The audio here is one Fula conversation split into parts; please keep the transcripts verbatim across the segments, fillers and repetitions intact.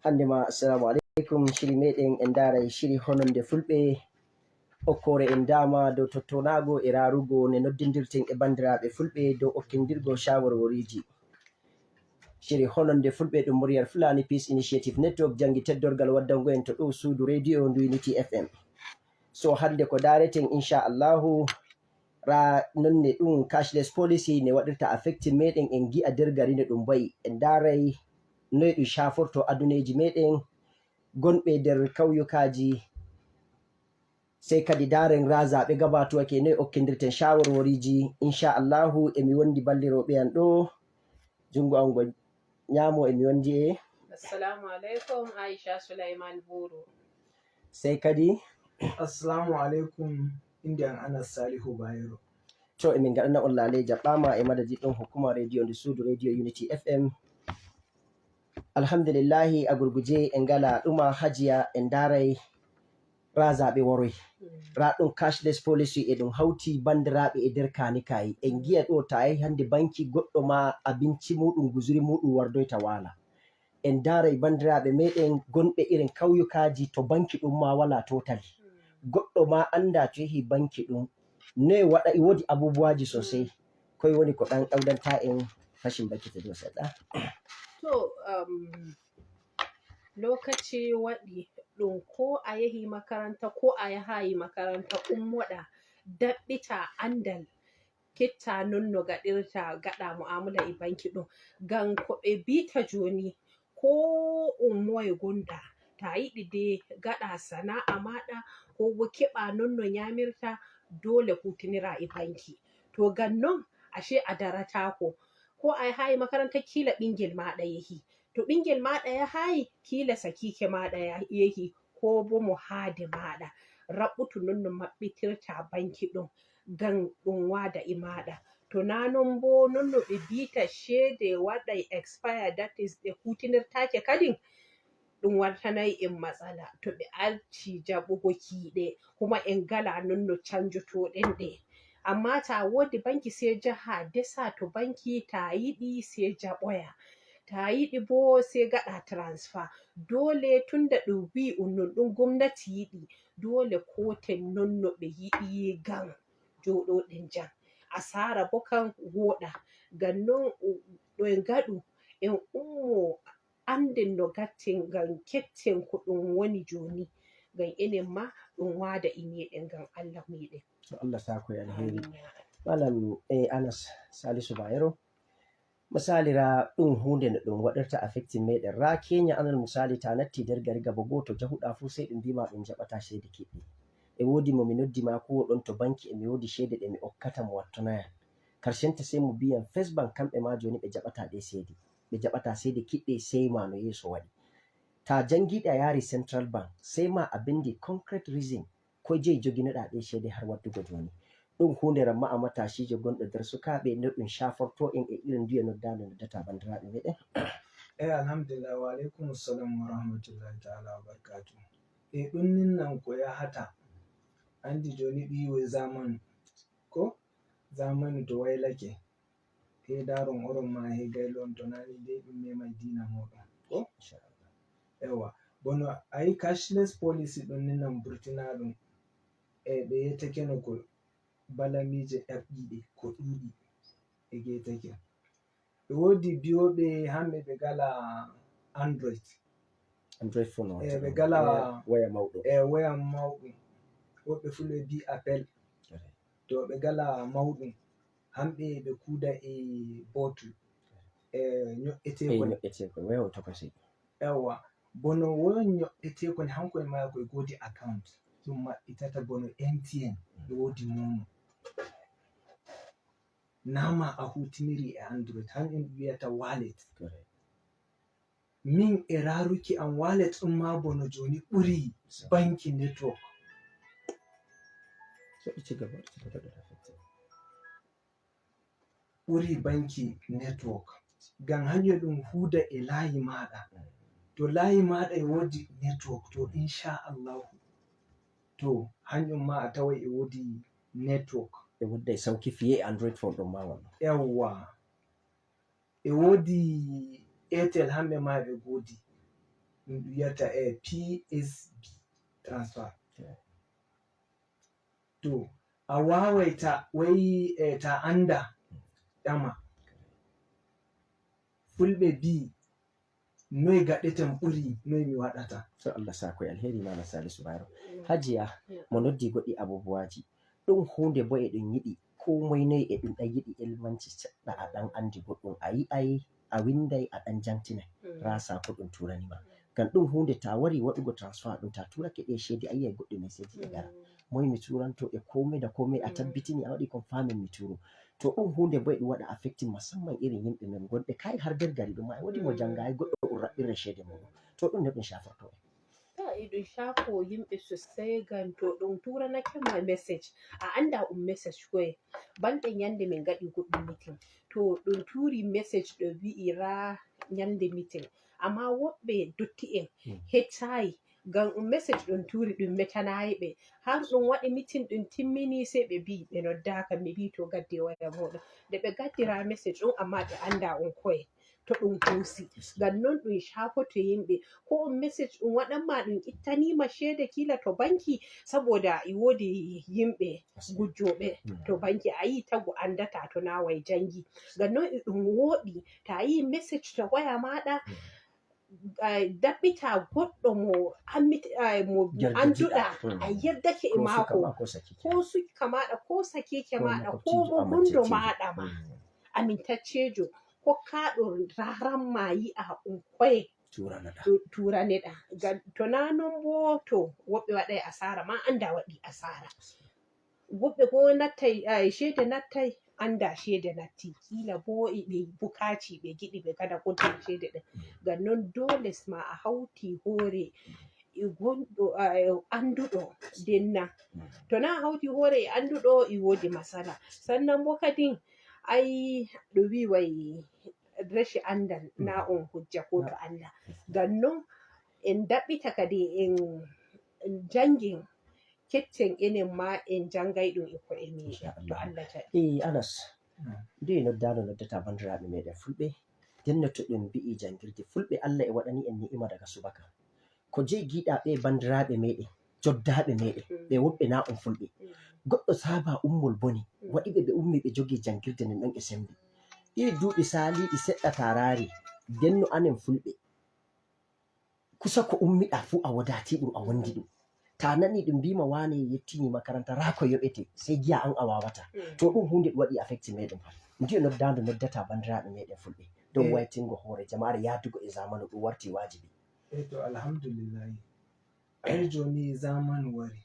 Hannde ma, assalamu aleykum. Shiri meɗen en ndaaray shiri hononde fulɓe. Okkoore en daama dow tottonaago e raarugo ne noddindirten e banndiraaɓe fulɓe dow okkindirgo shawarwariiji. Shiri hononde fulɓe ɗum muryar Fulani Peace Initiative Network janngi teddorgal waddango en to ɗo suudu rediyo ndu Unity F M. So hannde ko ndaareten, insha Allahu, ra nonne ɗum cashless policy ne waɗirta affecting meɗen, en ngi'a nder gari no ɗum wayi, en ndaaray noy ɗum shaforto aduneeji meɗen gonɓe nder kawyukaaji. Sey kadi ndaaren razaaɓe gabatuwake noy okkindirten shawarwariiji. Insha Allahu, emi wondi ballirooɓe an ɗo, junngo an ngo nyaamo, emi wondi e. Assalamu aleykum, Aisha Sulaiman Buru. Sey kadi. Assalamu aleykum, innde an Anas Salihu Bayero. To, emin ngaɗana on laale jaɓɓaama e madadi ɗon hukuma rediyo ndu suudu rediyo Unity F M. Alhamdulillahi, a gurguje en ngala ɗuma hajiya, en ndaaray razaaɓe waroy. Ra ɗum cashless policy e ɗum hawti banndiraaɓe e nder kaanikaay. En ngi'a ɗo ta yahi hannde banki goɗɗo ma abinci muɗum, guzuri muɗum wardoyta waala. En ndaaray banndiraaɓe meɗen gonɓe irin kawyukaaji to banki ɗum ma walaa totally. Goɗɗo ma annda to yahi banki ɗum. Ne waɗa, e woodi abubuwaaji sosai. Koy woni ko ɗan ɗawdanta en fashin bakkite dow seɗɗa. To, um, lokaci waɗi ɗum ko a yahi makaranta, ko a yahayi makaranta, ummoɗa, daɓɓita anndal, ketta non no gaɗirta, gaɗa mu'amala e banki ɗum. Ngam ko ɓe bi'ata jooni, ko ummoye gonda, ta yiɗi de gaɗa sana'a maɗa, ko bo keɓa non no nyamirta, dole hutinira e banki. To ngam non, ashe a daratako. Ko a yahayi makaranta, kila ɓingel maɗa yahi. To ɓingel maɗa yahayi, kila sakiike maɗa ya-, yahi, ko bo mo haade maɗa. Raɓɓutu non no maɓɓitirta banki ɗum, ngam ɗum waada e maɗa. To na non bo, non no ɓe bi'ata ceede waɗay expire, that is, ɗe hutinirtake kadin, ɗum wartanay en matsala. To ɓe arti jaɓugo kiiɗe, kuma en ngala non no canjotoɗen ɗe. Amma ta woodi banki, sey jaha desa to banki, ta yiɗi sey jaɓoya. Ta yiɗi bo, sey gaɗa transfer. Dole, tunda ɗum wi'i un non ɗum gomnati yiɗi, dole kooten non no ɓe yiɗi ngam jooɗoɗen jam. Asaara bo kan wooɗa. Ngam non, u-, ɗo en ngaɗu, en ummo, annden no gatten ngam ketten ko ɗum woni jooni. Ngam enen ma ɗum waada e meɗen ngam Allah meɗen. To Allah saako e alheri. Amin ya Allah. Malam, eh, Anas Salisu Bayero. Misali ra ɗum huunde no ɗum waɗirta affecting meɗen. Ra Kenya, anal misali, ta natti nder gari gaba gooto jahuɗa fuu, sey ɗum mbi'ma ɗum jaɓata ceede kiɗɗe. E woodi mo mi noddi ma kuwo ɗon to banki, e mi woodi ceede ɗe mi okkata mo wattonoyan. Karshenta sey mo mbi'yan First Bank kamɓe ma jooni ɓe jaɓata ɗe ceede. Ɓe jaɓata ceede kiɗɗe, sey ma no yeeso waɗi. Ta jangiɗi a yaari Central Bank, sey ma a bindi concrete reason ko jeyi joginoɗa ɗe ceede har waddugo jooni. Ɗum huunde ramma a matashijo gonɗo nder sukaaɓe, no ɗum shaforto en e irin nduye noddaande noddata banndiraaɓe meɗen? Eyi, alhamdulillah, wa aleykum salam wa rahmatullahi ta'ala wa barakatuh. E ɗum nin nan ko yahata. Anndi jooni ɗum yi'oyi zamanu. Ko zamanu to waylake. He daron oron ma he gaylo on to nani de ɗum memay diina moɗon. Ko? Inshallah. Ewa. Bono ayi cashless policy ɗum nin nan burtina ɗum. E ɓe yetake no ko balamiije ɗaɓɓiiɗe ko ɗuuɗi e geetake. E woodi bi'ooɓe hamɓe ɓe ngala Android. Android phone o. E ɓe ngala waya, waya mawɗo. E waya mawɗum. Woɓɓe fulɓe bi Apple. Ere. To ɓe ngala mawɗum. Hamɓe ɓe kuuda e bootu. E ño'eteekon. E ño'eteekon. Waya o tokosey. Ewa. Bono wo ño'eteekon hanko e maayo ko e goodi account. Ɗum maɓɓitata bono M T N. E woodi momo. Naa ma a huutiniri e Android, hanjum ɗum wiyata wallet. Correct. Min e raaruki am, wallet ɗum maa bono jooni ɓuri banki network. So ɗi ci gaba, ɗi ci gaba da affected. Ɓuri banki network. Ngam hanjum ɗum huuda e laayi maaɗa. Mm. To laayi maaɗa e woodi network, to insha Allahu. To hanjum ma a taway e woodi network. E woodi e sauki fiye e Android phone ɗon ma wano. Yawwa. E woodi Airtel hamɓe ma ɓe goodi. ɗum ɗum wiyata e P S B transfer. To a waaway ta wayi e ta annda ƴama. Fulɓe bi noy gaɗeten ɓuri noy mi waɗata. To Allah sako e alheri mala salisu baro. Hajiya, mo noddi goɗɗi abubuwaji ɗum hunde bo eɗum yiɗi ko moy noy eɗum ɗan yiɗi ilmanci seɗɗa a ɗan andi goɗɗum a yi'ay a winday a ɗan jantinay. Rasa ko ɗum turani ma ngam ɗum hunde ta wari waɗugo transfer ɗum ta turake ɗe ceede a yi'ay goɗɗe message e gara. Moy mi turanto e komai da komai a tabbitini a waɗi confirming mi turo. To ɗum hunde bo eɗum waɗa affecting musamman irin yimɓe men gonɓe kay har der gari ɗum ma e wodi mo jangayi goɗɗo ɗum raɓɓirre ceede muɗum. To ɗum ne ɗum shaforto en. Ta iɗum shafo yimɓe sosai ngam to ɗum turanake ma message a anda ɗum message koye. Balɗe nyande min ngaɗi goɗɗum meeting to ɗum turi message ɗo wi'i ra nyande meeting. Amma woɓɓe dotti'en heccayi ngam ɗum message ɗum turi ɗum metanayi ɓe. Har ɗum waɗi meeting ɗum timmini sei ɓe bi ɓe noddaka mi bi to gaddi waya muɗum. Nde ɓe gaddira message ɗum amma ɓe anda ɗum koye to ɗum husi. Ngam non ɗum shafoto yimɓe ko on message ɗum waɗanma ɗum ittanima ceede kila to banki saboda e wodi yimɓe gujjoɓe to banki a yi tagu andata to naway jangi. Ngam non e ɗum woɗi ta yi message to waya maɗa daɓɓita goɗɗo mo mo anduɗa a yeddake e mako ko sukka maɗa ko sakike maɗa ko mo gundo maɗa ma amintaccejo kokkaɗo raranma yi'a ɗum koye turaneɗa. To na non bo to woɓɓe waɗai asara ma anda waɗi asara. Woɓɓe bo nattai ceede nattai anda ceede natti kila bo ɓe bukaci ɓe giɗi ɓe gada kodda ceede ɗen. Ngam non doles ma a hauti hore e gonɗo anduɗo denna. To na a hauti hore e anduɗo e wodi masala sannan bo kadin ai ɗum wi wai reshi andal na on hujja ko to Allah. Ngam non en daɓɓita kadi en jangin keccen enen ma en jangay ɗum e ko'e meɗen to Allah jaɓi. Anas nde noddano noddata bandiraɓe meɗen fulɓe denno to ɗum mbi'i jangirde fulɓe Allah e waɗani en ni'ima daga subaka ko jeyi giɗaɓe bandiraɓe meɗen joddaɓe meɗen ɓe woɓɓe na on fulɓe goɗɗo saba ummol boni waɗiɓe ɓe ummi ɓe jogi jangirde nden ɗon e sembe ɗi duuɓi saliɗi seɗɗa tarari denno anen fulɓe kusa ko ummiɗa fuu a wodati ɗum a wondi ɗum ta nani ɗum mbima wane yettini makaranta ra ko yoɓete sey giya an a wawata to ɗum hunde ɗum waɗi affecti meɗen fat ndiyo noddado noddata bandiraɓe meɗen fulɓe dow waytingo hoore jamare yadugo e zamanu ɗum warti wajibi e to alhamdulillahi ay joni zamanu wari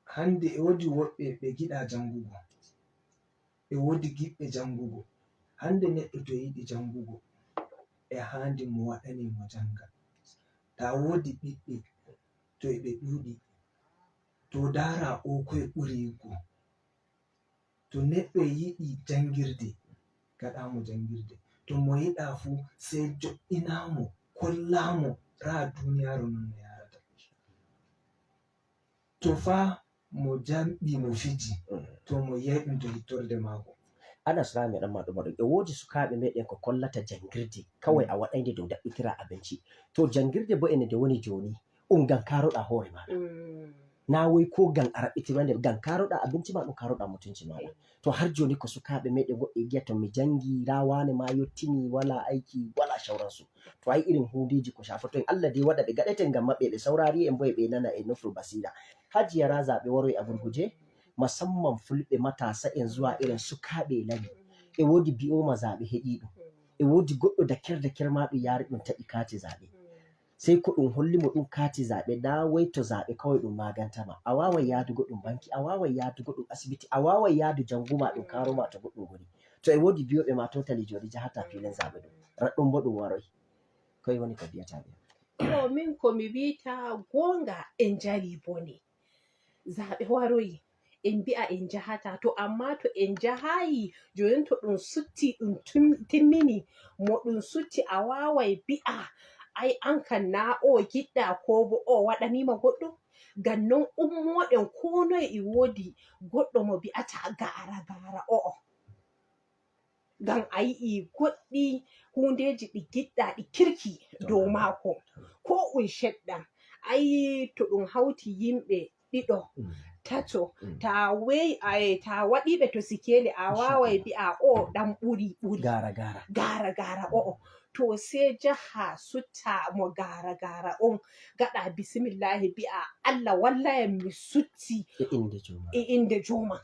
hande e wodi woɓɓe ɓe giɗa jangugo e wodi giɗɓe jangugo hande neɗɗo to yiɗi jangugo e handi mo waɗani mo janga ta wodi ɓiɓɓe to eɓe ɗuɗi to dara o koye ɓuri yiggo to neɗɗo yiɗi jangirde gaɗamo jangirde to mo yiɗa fu sey joɗɗinamo kollamo ra duniyaru non no yarata to fa mo jamɗi mo fiji to mo yeɗinto hittorde maako. Anas Rami ɗan ma ɗuma ɗum e woodi sukaaɓe meɗen ko kollata janngirde kaway a waɗayde dow daɓɓitira abinci to janngirde bo ene nde woni jooni ɗum ngam kaaroɗa hoore maaɗa na woy ko ngam a raɓɓitirande ngam kaaroɗa abinci ma ɗum kaaroɗa mutunci maaɗa to har jooni ko sukaaɓe meɗen woɓɓe giya to mi janngi ra waane ma yottini wala ayki wala shawransu to ay irin hundeji ko shafoto en Allah dai waɗa ɓe gaɗeten ngam maɓɓe ɓe saurari en bo e ɓe nana e nofru basira hajiya ra zaɓe waroy a gurguje musamman fulɓe matasa en zuwa irin sukaaɓe e lawi e wodi bi'oma zaɓe heɗi ɗum e wodi goɗɗo daker daker ma ɗum yari ɗum taƴi kati zaɓe sey ko ɗum holli mo ɗum kati zaɓe na wai to zaɓe kawai ɗum maganta ma a wawai yadugo ɗum banki a wawai yadugo ɗum asibiti a wawai yadu janguma ɗum karoma to goɗɗum woni to e wodi biyoɓe ma totali joni jahata filen zaɓe ɗum raɗɗum bo ɗum waroy koy woni ko mbiyata ɓe to min ko mi wita gonga e njari bone zaɓe waroyi en mbi'a en njahata to amma to en njahayi jonin to ɗum sutti ɗum timmini mo ɗum sutti a wawai mbi'a ai an kan na o giɗɗa ko bo o waɗanima goɗɗum ngam non ummoɗen ko noye e wodi goɗɗo mo mbi'ata gara gara o'o Ngam a yi'i goɗɗi huundeeji ɗi giɗɗa ɗi kirki dow maako. Ko un ceɗɗa. Ayi to ɗum hawti yimɓe ɗiɗo, tato, ta wey ay ta waɗi ɓe to sikeli a waway bi'a o ɗan ɓuri ɓuri gara gara gara o'o. To se jaha sutta mo gara gara on, gaɗa bisimillahi bi'a Allah wallay mi sutti e inde joma e inde joma.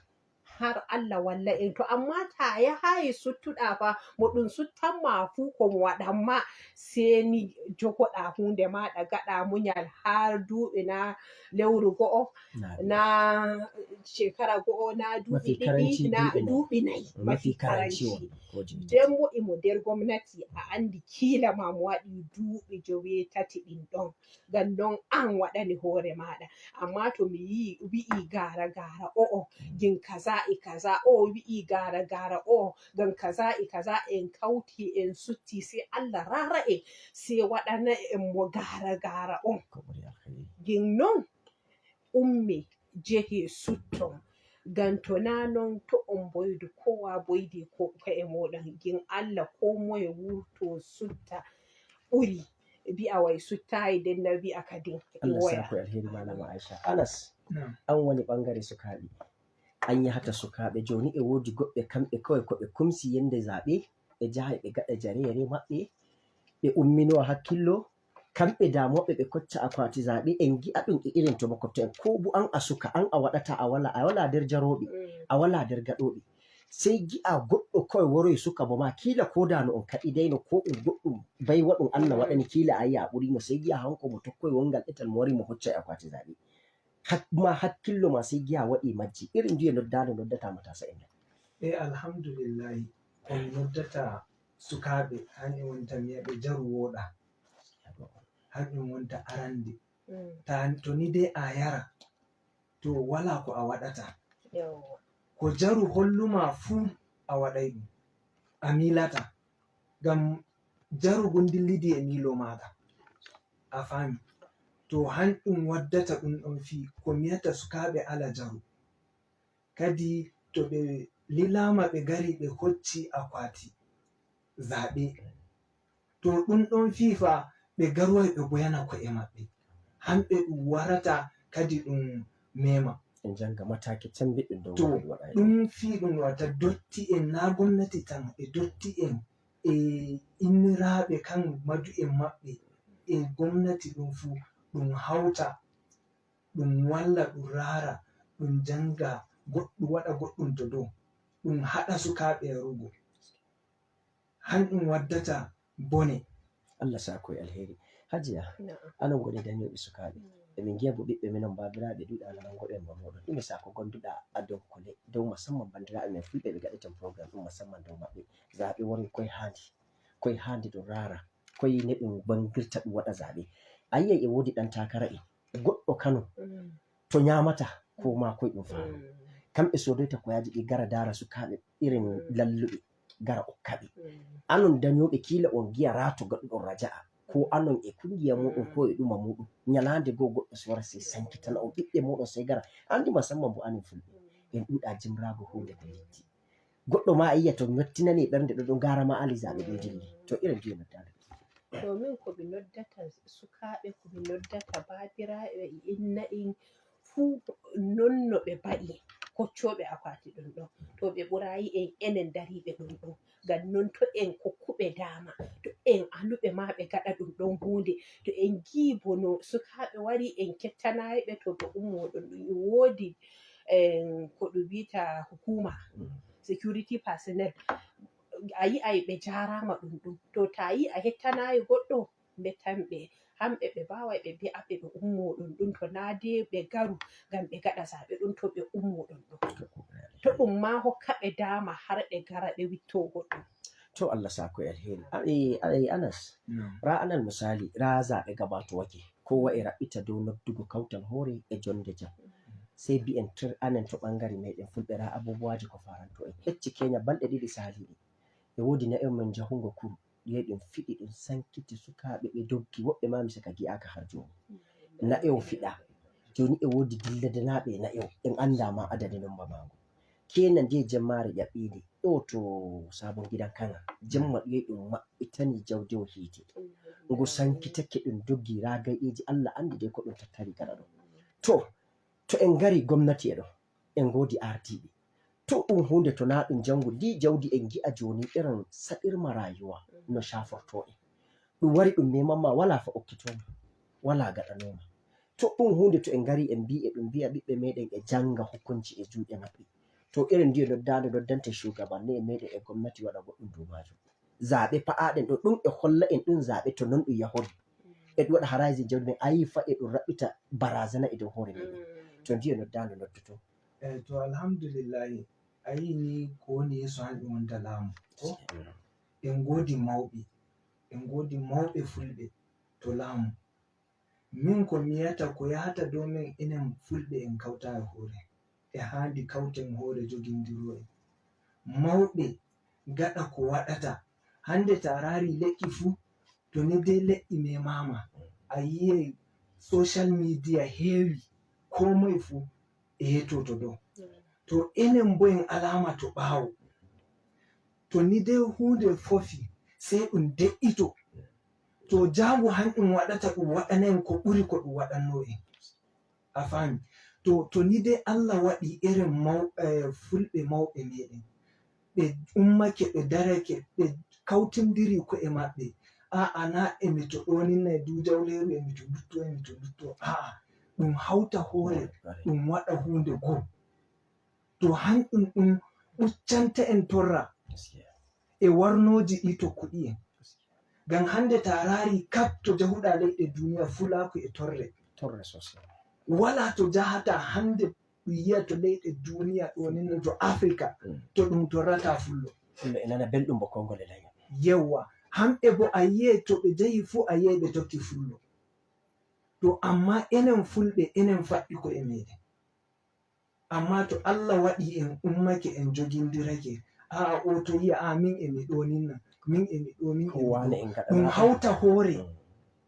Har Allah walla en. To amma ta yahayi suttuɗa fa, mo ɗum suttanma fuu ko mo waɗanma, seni jogoɗa hunde maɗa gaɗa munyal har duuɓi na lewru go'o na shekara go'o na duuɓi ɗiɗi na duuɓi nayi. Mafi karanci. Nden mo imo nder gomnati a andi kiila ma mo waɗi duuɓi joweetati ɗin ɗon. Ngam non an waɗani hoore maɗa. Amma to mi yi wi'i gara gara o'o ngam kaza e kaza, o wi'i gara gara o'o ngam kaza e kaza, en kauti en sutti, se Allah rara en, se waɗana en mo gara gara on. Ngam non umme jehe sutton. Ngam to na non to on boydu kowa boydi ko'e moɗon. Ngam Allah ko moye wurto sutta ɓuri bi'a way suttayi nden na bi'a kadin. Allah sako alheri malama Aisha. Anas, an woni ɓangare sukaaɓe. An yahata sukaaɓe jooni e woodi goɗɓe kamɓe kawai ko ɓe kumsi yende zaɓe, ɓe jahai ɓe gaɗa jareyere maɓɓe, ɓe umminowa hakkillo, kamɓe damoɓe ɓe kocca akwati zaɓe. En gi'a ɗum e irin to makkotto en, ko bu an a suka an a waɗata a wala a wala nder jarooɓe, a wala nder gaɗooɓe. Sey gi'a goɗɗo koy woroy suka bo ma kiila ko dano on kaɗidayno ko ɗum goɗɗum baywa ɗum Allah waɗani kiila a yi'a a ɓurimo sey gi'a hanko mo tokkoy wongal ɗetal mo wari mo hoccay akwati zaɓe. Hak ma hakkillo ma sey gi'a waɗi majji irin nduye noddano noddata matasa en. E alhamdulillahi on noddata sukaaɓe han e wonta miya ɓe jaru woɗa han e wonta arande. To ni dai a yara to wala ko a waɗata. Ko jaru holluma fuu a waɗai ɗum a miilata. Ngam jaru gum dillidi e miilo maaɗa. A faami? To han ɗum waddata ɗum ɗon fii ko mi wi'ata sukaaɓe ala jaru. Kadi to ɓe lilaama ɓe ngari ɓe hocci akwaati zaaɓe. To ɗum ɗon fii fa ɓe ngaroway ɓe mboyana ko'e maɓɓe. Hamɓe ɗum warata kadi ɗum meema. Ɓe njannga mataake cemmbiɗɗe dow to ɗum fii ɗum wata dotti'en naa gomnati tan e dotti'en e inniraaɓe kan madu'en maɓɓe e gomnati ɗum fuu ɗum hawta ɗum walla ɗum raara ɗum njannga goɗɗum waɗa goɗɗum to dow ɗum haɗa sukaaɓe yarugo. Han ɗum waddata bone. Allah sako e alheri. Hajiya, anon ngoni dañooɓe sukaaɓe. Emin ngiya bo ɓiɓɓe menon baabiraaɓe ɗuuɗa ana nangoɗen ba mooɗon. Ɗume sako gonduɗa a dow kole dow musamman banndiraaɓe men fulɓe ɓe gaɗeten programme ɗum musamman dow maɓɓe. Zaaɓe woni koye haandi, koye haandi ɗum raara, koye ne ɗum banngirta ɗum waɗa zaaɓe. A yiyay e woodi ɗan taakara'en goɗɗo Kano to ñaamata ko maa koye ɗum faalo. Kamɓe soodoyta koyaaji ɗi gara daara sukaaɓe irin lalluɓe gara okkaɓe. Anon dañooɓe kiila on ngiya raato gaɗuɗon raja'a ko anon e kungiya muɗum ko e ɗuma muɗum ñalaande goo goɗɗo si wara sey sankitana on ɓiɓɓe muɗum sey gara anndi musamman bo anen fulɓe en ɗuuɗa jimraago huunde ko litti. Goɗɗo ma a yiya to mettinani ɓernde ɗo ɗo gara ma ali zaɓe ɗum dilli to irin ɗum noddade. To min ko mi noddata sukaaɓe ko mi noddata baabiraaɓe e inna'en fuu non no ɓe mba'i koccooɓe akwati ɗum ɗon to ɓe ɓuraayi en enen dariiɓe ɗum ɗon ngam non to en kokkuɓe daama to en aluɓe ma ɓe ngaɗa ɗum ɗon huunde to en ngii bono sukaaɓe wari en kettanaayi ɓe to ɓe ummoo ɗum ɗum e woodi ko ɗum wi'ata hukuuma security personnel a yi'ay ɓe jaaraama ɗum ɗum to ta yi a hettanaayi goɗɗo mbetan ɓe hamɓe ɓe mbaaway ɓe mbi'a ɓe ɓe ummoo ɗum ɗum to naa dee ɓe ngaru ngam ɓe ngaɗa zaaɓe ɗum to ɓe ummoo ɗum ɗum to ɗum maa hokka ɓe daama har ɓe ngara ɓe wittoo goɗɗum. To Allah sako e alheri aɗa anas ra anal misali ra zaaɓe gabato wake kowa e raɓɓita dow noddugo kawtal hoore e jonde jam sey mbi'en tir anen to ɓangare meɗen fulɓe ra abubuwaji ko faranto en hecci kenya balɗe ɗiɗi saliɗi e woodi na'en men jahungo kuru ɗiye ɗum fiɗi ɗum sankiti sukaaɓe ɓe doggi woɓɓe ma mi saka gi'aka har jooni na'ewo fiɗa jooni e woodi dilladanaaɓe e na'ewo en annda ma adade nomba maago keena ndiye jemmaare ƴaɓɓiinde ɗo to sabon gidan kana jemma ɗum maɓɓitani jawdi o hiite ngu sankitake ɗum doggi ragayɗeji Allah andi de ko ɗum tattari gaɗa ɗo to to en ngari gomnati e ɗo en ngodi ardiɓe to ɗum hunde to na ɗum jangu ndi jawdi en gi'a joni irin saɗirma rayuwa no shaforto en ɗum wari ɗum memamma wala fa okkitoma wala gaɗanoma to ɗum hunde to en ngari en mbi e ɗum mbi'a ɓiɓɓe meɗen e janga hukunci e juuɗe maɓɓe to irin ndiye noddande noddante shugabanni e meɗen e gomnati waɗa goɗɗum dow majum zaɓe pa'aɗen ɗo ɗum e holla en ɗum zaɓe to non ɗum yahori e ɗum waɗa haraji jawdi men ayi fa e ɗum raɓɓita barazana e dow hoore meɗen to ndiye noddande noddoto eyi to alhamdulillahi a yii ni ko woni yeeso han ɗum wonta laamu ko en ngoodi mawɓe en ngoodi mawɓe fulɓe to laamu min ko mi yiyata ko yahata dow men enen fulɓe en kawta e hoore e haandi kawten hoore jogindiro en mawɓe gaɗa ko waɗata hannde ta raari leƴƴi fuu to ni dey leƴƴi memama a yiyay social media heewi ko moye fuu e yettoto dow to enen bo en alaama to ɓaawo to ni dey huunde fofi sey ɗum deƴƴito to jaabu han ɗum waɗata ɗum waɗana en ko ɓuri ko ɗum waɗanno en a faami to to ni dey Allah waɗi irin maw eh, fulɓe mawɓe meɗen ɓe ummake ɓe darake ɓe kawtindiri ko'e maɓɓe a'a na emi to ɗoninna e dujawleeru emi to lutto emi to lutto a'a ɗum hawta hoore ɗum waɗa huunde goo to hanɗum ɗum ɓuccanta en torra e warnooji ɗi tokkuɗi en ngam hannde ta raari kap to jahuɗa leyɗe duniya fulaaku e torre torre sosai wala to jahata hannde ɗum yiya to leyɗe duniya ɗonin no to africa to ɗum torrata fullo fullo e nana belɗum bo konngol e laña yewwa hamɓe bo a yiyay to ɓe jahi fuu a yiyay ɓe tokki fullo to amma enen fulɓe enen faɗɗi ko e meɗen amma to allah waɗi en ummake en jogindirake a'a o to yiya a min emi ɗoninna min emi ɗo min emi ɗo ɗum hawta hoore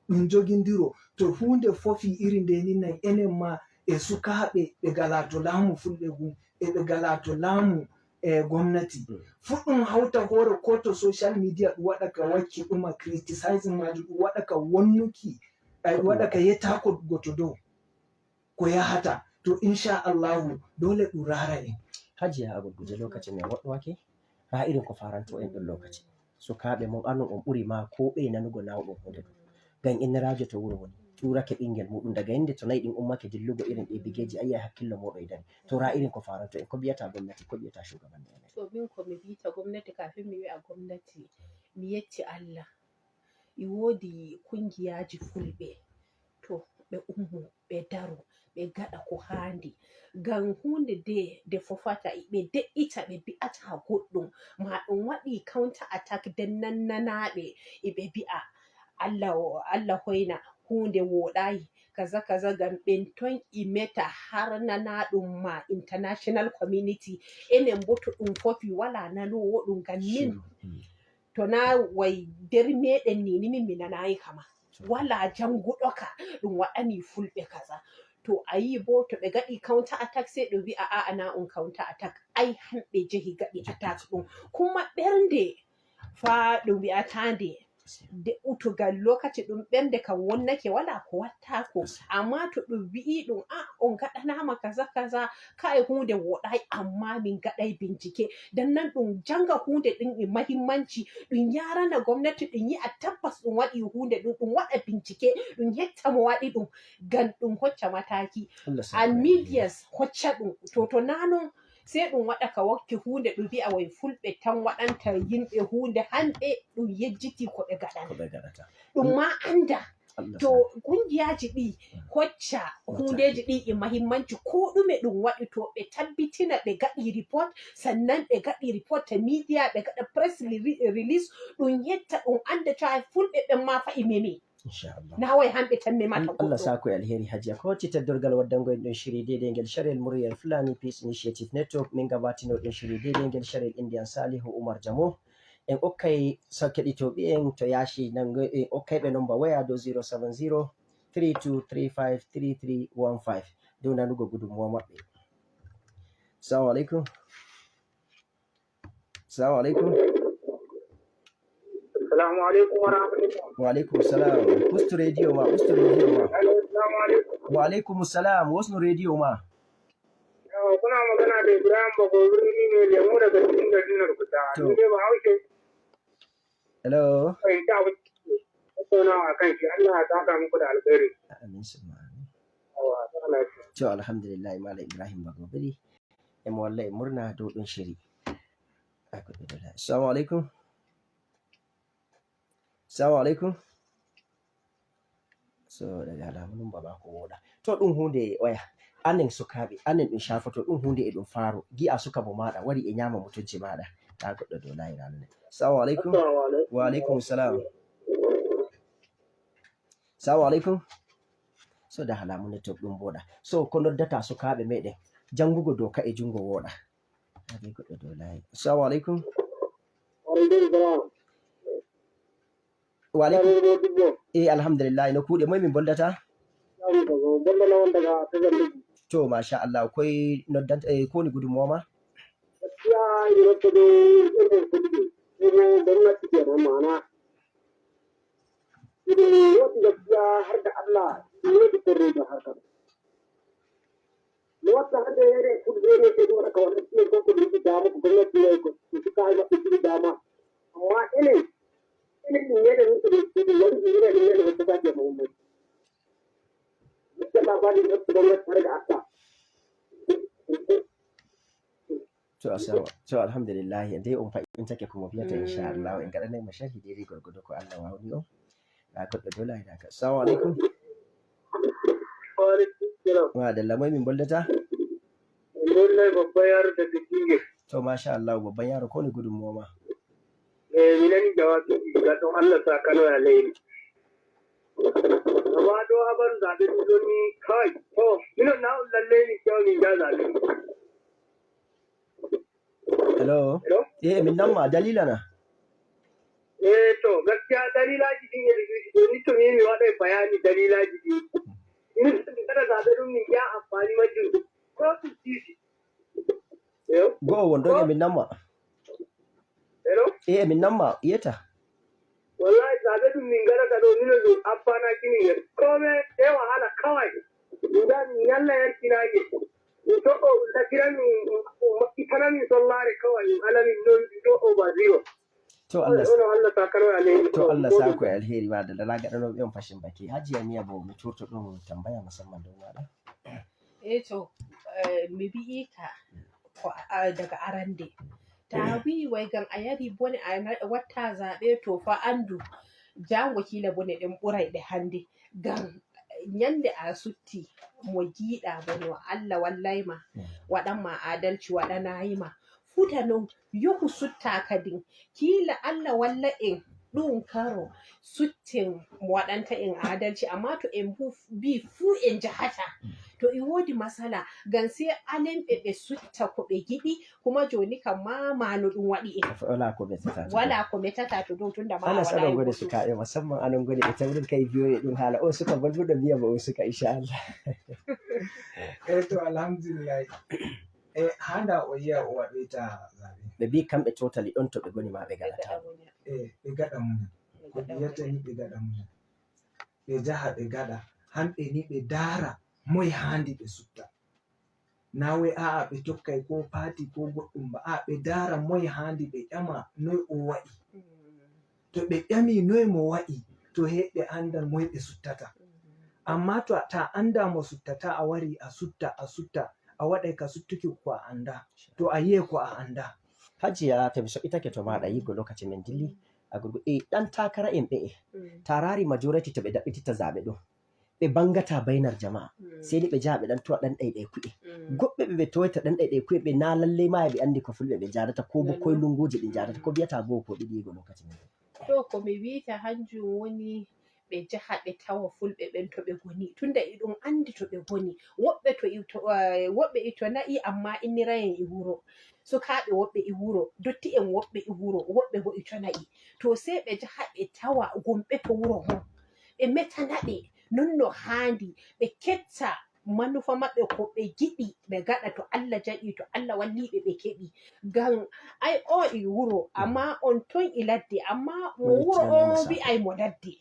ɗum jogindiro to huunde fofi iri nde ni nan enen ma e sukaaɓe ɓe gala to laamu fulɓe gum e ɓe gala to laamu e gomnati fuu ɗum hawta hoore ko to social media ɗum waɗa ka wakki ɗuma criticizing majum ɗum waɗa ka wonnuki ay ɗum waɗa ka yettako goto dow ko yahata to inchallahu dole ɗum raara en hajiya a gurguje lokaci men woɗɗowake ha irin ko faranto en ɗon lokaci sukaaɓe mon anun on ɓuri ma ko ɓey nanugo nawɗum hunde ɗum ngam inniraajo to wuro woni tuurake ɓinngel muɗum daga yannde to nayi ɗin ummake dillugo irin ɗi bigeeji a yi'ay hakkillo mooɗo e dari tora irin ko faranto en ko mbiyata gomnati ko mbiyata shugabanni en to min ko mi mbiyta gomnati kafin mi wi'a gomnati mi yetti allah e woodi kunngiyaaji fulɓe to ɓe ummo ɓe daro ɓe gaɗa ko haandi ngam huunde nde nde fofata ɓe de'ita ɓe mbi'ata goɗɗum ma ɗum waɗi counter attack nden nannanaaɓe eɓe mbi'a Allah o Allah hoyna huunde wooɗaayi kaza kaza ngam ɓen ton e meta har nanaaɗum ma international community enen boo to ɗum fofi walaa nanoowo ɗum ngam min to na way nder meɗen ni ni min mi nanayi kama wala janguɗo ka ɗum waɗani fulɓe kaza to a yi bo to ɓe gaɗi counter attack sei ɗum wi'a a'a na on counter attack ai hamɓe jehi gaɗi attack ɗum kuma ɓernde fa ɗum wi'ata nde de utugal lokaci ɗum ɓernde kam wonnake wala ko wattako amma to ɗum wi'i ɗum a on gaɗanama kaza kaza kai hunde woɗai amma min gaɗai bincike dan nan ɗum janga hunde ɗum e mahimmanci ɗum yarana gomnati ɗum yi'a tabbas ɗum waɗi hunde ɗum ɗum waɗa bincike ɗum hetta mo waɗi ɗum ngam ɗum hocca mataki an medias hocca ɗum to to na non sei ɗum waɗa ka wakki hunde ɗum wi'a wai fulɓe tan waɗanta yimɓe hunde hanɓe ɗum yejjiti ko ɓe gaɗata ɗum ma anda to kungiyaji ɗi hocca hundeji ɗi e mahimmanci ko ɗume ɗum waɗi to ɓe tabbitina ɓe gaɗi report sannan ɓe gaɗi report to media ɓe gaɗa press release ɗum yetta ɗum anda cewa fulɓe ɓen ma fa'i meme na way hamɓe tan memata Allah sako e alheri hajiya ko hotti teddorgal waddango en ɗum shiri dede ngel sharel muryal fulani peace initiative network min gabatino ɗum shiri dede ngel sharel indian salihu umar jamo en okkay keɗitoɓe en to yaasi nango en okkay ɓe nomba waya dow zero seven zero three two three five three three one five dow nanugo gudunmuwa maɓɓe. Assalamu alaikum. Assalamu alaikum. Assalamu alaikum wa rahmatullah. Wa alaikum salam. Ustu radio ma, ustu radio ma. Hello, assalamu alaikum. Wa alaikum salam. Wasnu radio ma. Yawa, kuna magana da Ibrahim Bago, birni ne, lemu daga cikin garin Narkuta. To. Ni dai Bahaushe. Hello. Fahimta ba. Tattaunawa kan shi. Allah ya saka muku da alkhairi. Amin summa amin. Yawa, ta lafiya. To, alhamdulillah, Malam Ibrahim Bago Biri. Emo wallahi murna dow ɗon shiri. Ako ɓe dola. Assalamu alaikum. Assalamu alaikum. So, daga alamu numba mako woɗa. To, ɗum hunde oya. Anen sukaaɓe, anen ɗum shafoto, ɗum hunde e ɗum faaro. Gi'a suka mo maɗa, wari e nyama mutunci maɗa. Ta goɗɗo dow layi rano ne. Assalamu alaikum. Assalamu alaikum. Wa alaikum salam. Assalamu alaikum. So, da alamu ne to ɗum boɗa. So, ko noddata sukaaɓe meɗen. Jangugo doka e jungo woɗa. Ade goɗɗo dow layi. Assalamu alaikum. Alaikum salam. Wa alaikum. Alaikum salam. Eh, alhamdulillah. No kuuɗe moy min boldata? Bolla na wanda ga ta zalli. To, masha Allah, koy noddanta, eh, ko woni gudunmawa ma? Gaskiya, ina ta dai irin kuɗi. Sai dai gwamnati ke nan ma'ana. Irin wata gaskiya har da Allah, ne da tsoro da harkar. Ni wata hande yare kuɗi ne ke zuwa ka wani cikin ko kuɗi da dama ku gwamnati ne ku ku suka yi masu kuɗi dama. Amma ina ina ne da nake da kuɗi wani ina ne da wata ba ke muhimmanci. Gaskiya labarin da gwamnati har da Allah. To, assalamu. To, alhamdulillah. Nde on fa'i on take ko mo fiyata, inshallah. En gaɗanay mo sharhi daidai gorgodo ko Allah wawni on. Na goɗɗo dola ina ka. Assalamu alaikum. Wa alaikum salam. Wa dalla, moy min boldata? Wallahi babban yaro daga Jinge. To, masha Allah, babban yaro, ko woni gudunmawa ma? Eh, mi nani jawabi ga don Allah sa kano ya leydi. Amma do habar zaɓe ɗum ɗon ni kai. To, minon na on lallai min kewa min ja zaɓe. Hello. Hello? Eh, min namma dalila na. Eh, to, gaskiya dalilaji ɗin e ɗi ɗuɗi. To ni to mi mi waɗai bayani dalilaji ɗin. Min mi kada zaɓe ɗum min ja amfani majjum. Ko ɗum titi. Hello? Go won doge min namma. Hello? Eh, min namma yeta. Wallahi zaɓe ɗum min gaɗata ɗo mino ɗum amfanaki min e kome e wahala kawai. Min ga min yalla yarkinaki. Min toɓɓo ɗum laggira min ɗum maɓɓitana min sollare kawai ɗum ala min non ɗum toɓɓo ba zero. To, Allah. Ono Allah sakano alheri. To, Allah sako e alheri. Wa dalla, na gaɗanoɓe on fashin baki. Hajiya Miya bo mi turto ɗum tambaya musamman dow maɗa. E to, eh, mi wi'i ka ko a- daga arande. Ta wi'i wai gam a yari bone a na- watta zaɓe, to fa andu jango kila bone ɗen ɓurai ɗe hande. Gam nyande a sutti mo jiɗa bono Allah wallai ma, waɗan ma adalci, waɗanayi ma. Futa non yohu sutta kadin. Kila Allah walla en ɗum karo sutten mo waɗanta en adalci, amma to en bu- bi fuu en jahata, to e wodi masala. Gam sai alenɓe ɓe sutta ko ɓe giɗi, kuma joni kam ma mano ɗum waɗi en. Wala ko metata. Wala ko metata to ɗum tunda ma Ana a saɗo waɗayi gode goɗɗum. Sukaaɓe, musamman anon gode ɓe tawrin kay biyoyi ɗum haala o suka balbuɗo mbiya mo o suka, inchallah. E to, alhamdulillahi. E handa o yiya o waɗoyta zaɓe. Ɓe mbi kamɓe totali ɗon to ɓe goni ma ɓe gaɗata. E ɓe gaɗa muñal. Ko ɓe yiyata ni ɓe gaɗa muñal. Ɓe jaha ɓe gaɗa. Hanɓe ni ɓe daara moye handi ɓe sutta. Na wai a'a ɓe tokkay ko paati ko goɗɗum ba. A'a ɓe daara moye handi ɓe ƴama noy o wa'i. To ɓe ƴami noy mo wa'i, to he ɓe andan moye ɓe suttata. Amma to a- ta anda mo suttata a wari a sutta a sutta a waɗay ka suttuki ko a anda. To a yiye ko a anda. Hajiya, to mi soɓitake to maɗa yigo lokaci men dilli. A gurgu e ɗan takara en ɓe'e. Ta rari majority to ɓe daɓɓititta zaɓe ɗo. Ɓe bangata bainar jama'a. Sai ni ɓe jaha ɓe ɗan towa ɗan ɗaiɗai ku'e. Goɗɓe ɓe ɓe toyta ɗan ɗaiɗai ku'e ɓe na lallai ma ɓe andi ko fulɓe ɓe jadata ko bo koy lunguji ɗi jadata ko biyata bo ko ɗiɗi yigo lokaci men. To ko mi wi'ta hanjum woni ɓe jaha ɓe tawa fulɓe ɓen to ɓe goni. Tunda iɗum andi to ɓe goni. Woɓɓe to i- to, eh, woɓɓe i to na'i amma innirayen i wuro. Sukaaɓe woɓɓe i wuro, dotti'en woɓɓe i wuro, woɓɓe bo i to na'i. To sai ɓe jaha ɓe tawa gomɓe to wuro hon. Ɓe metana ɓe non no handi, ɓe ketta manufa maɓɓe ko ɓe giɗi ɓe gaɗa to Allah jaɓi to Allah walli ɓe ɓe keɓi. Ngam ai o e wuro amma on ton e ladde amma mo wuro o wi'ai mo ladde.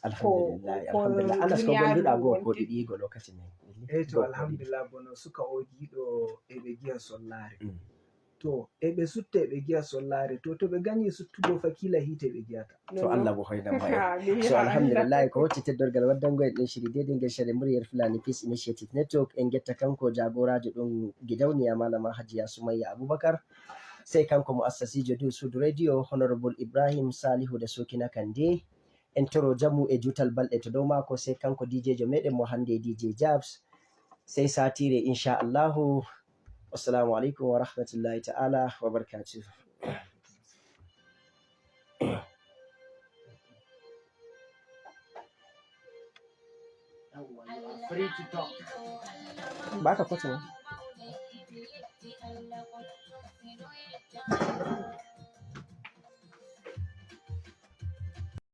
Alhamdulillah, alhamdulillah. Anas ko gonduɗa goo ko ɗiɗi goo lokaci men. Eyi to alhamdulillah bono suka o jiiɗo eɓe giya sollaare. To eɓe sutta eɓe giya sollaare to to ɓe gañi suttugo fakila hiite ɓe giyata. To Allah mo hoyna mo. So alhamdulillah ko hotti teddorgal waddango en ɗen shiri dede ngel shere muryar Fulani Peace Initiative Network en getta kanko jagorajo ɗum gidauniya malama Hajiya Sumayya Abubakar. Sey kanko mo assasijo du Sud Radio Honorable Ibrahim Salihu da Sokina Kande. En toro jamu e jutal balɗe to dow maako sey kanko dijejo meɗen mo hande dj jabs. Sey satire inchallahu. Wassalamu aleykum wa rahmatullahi taala wa barakatuh. Baka kotu.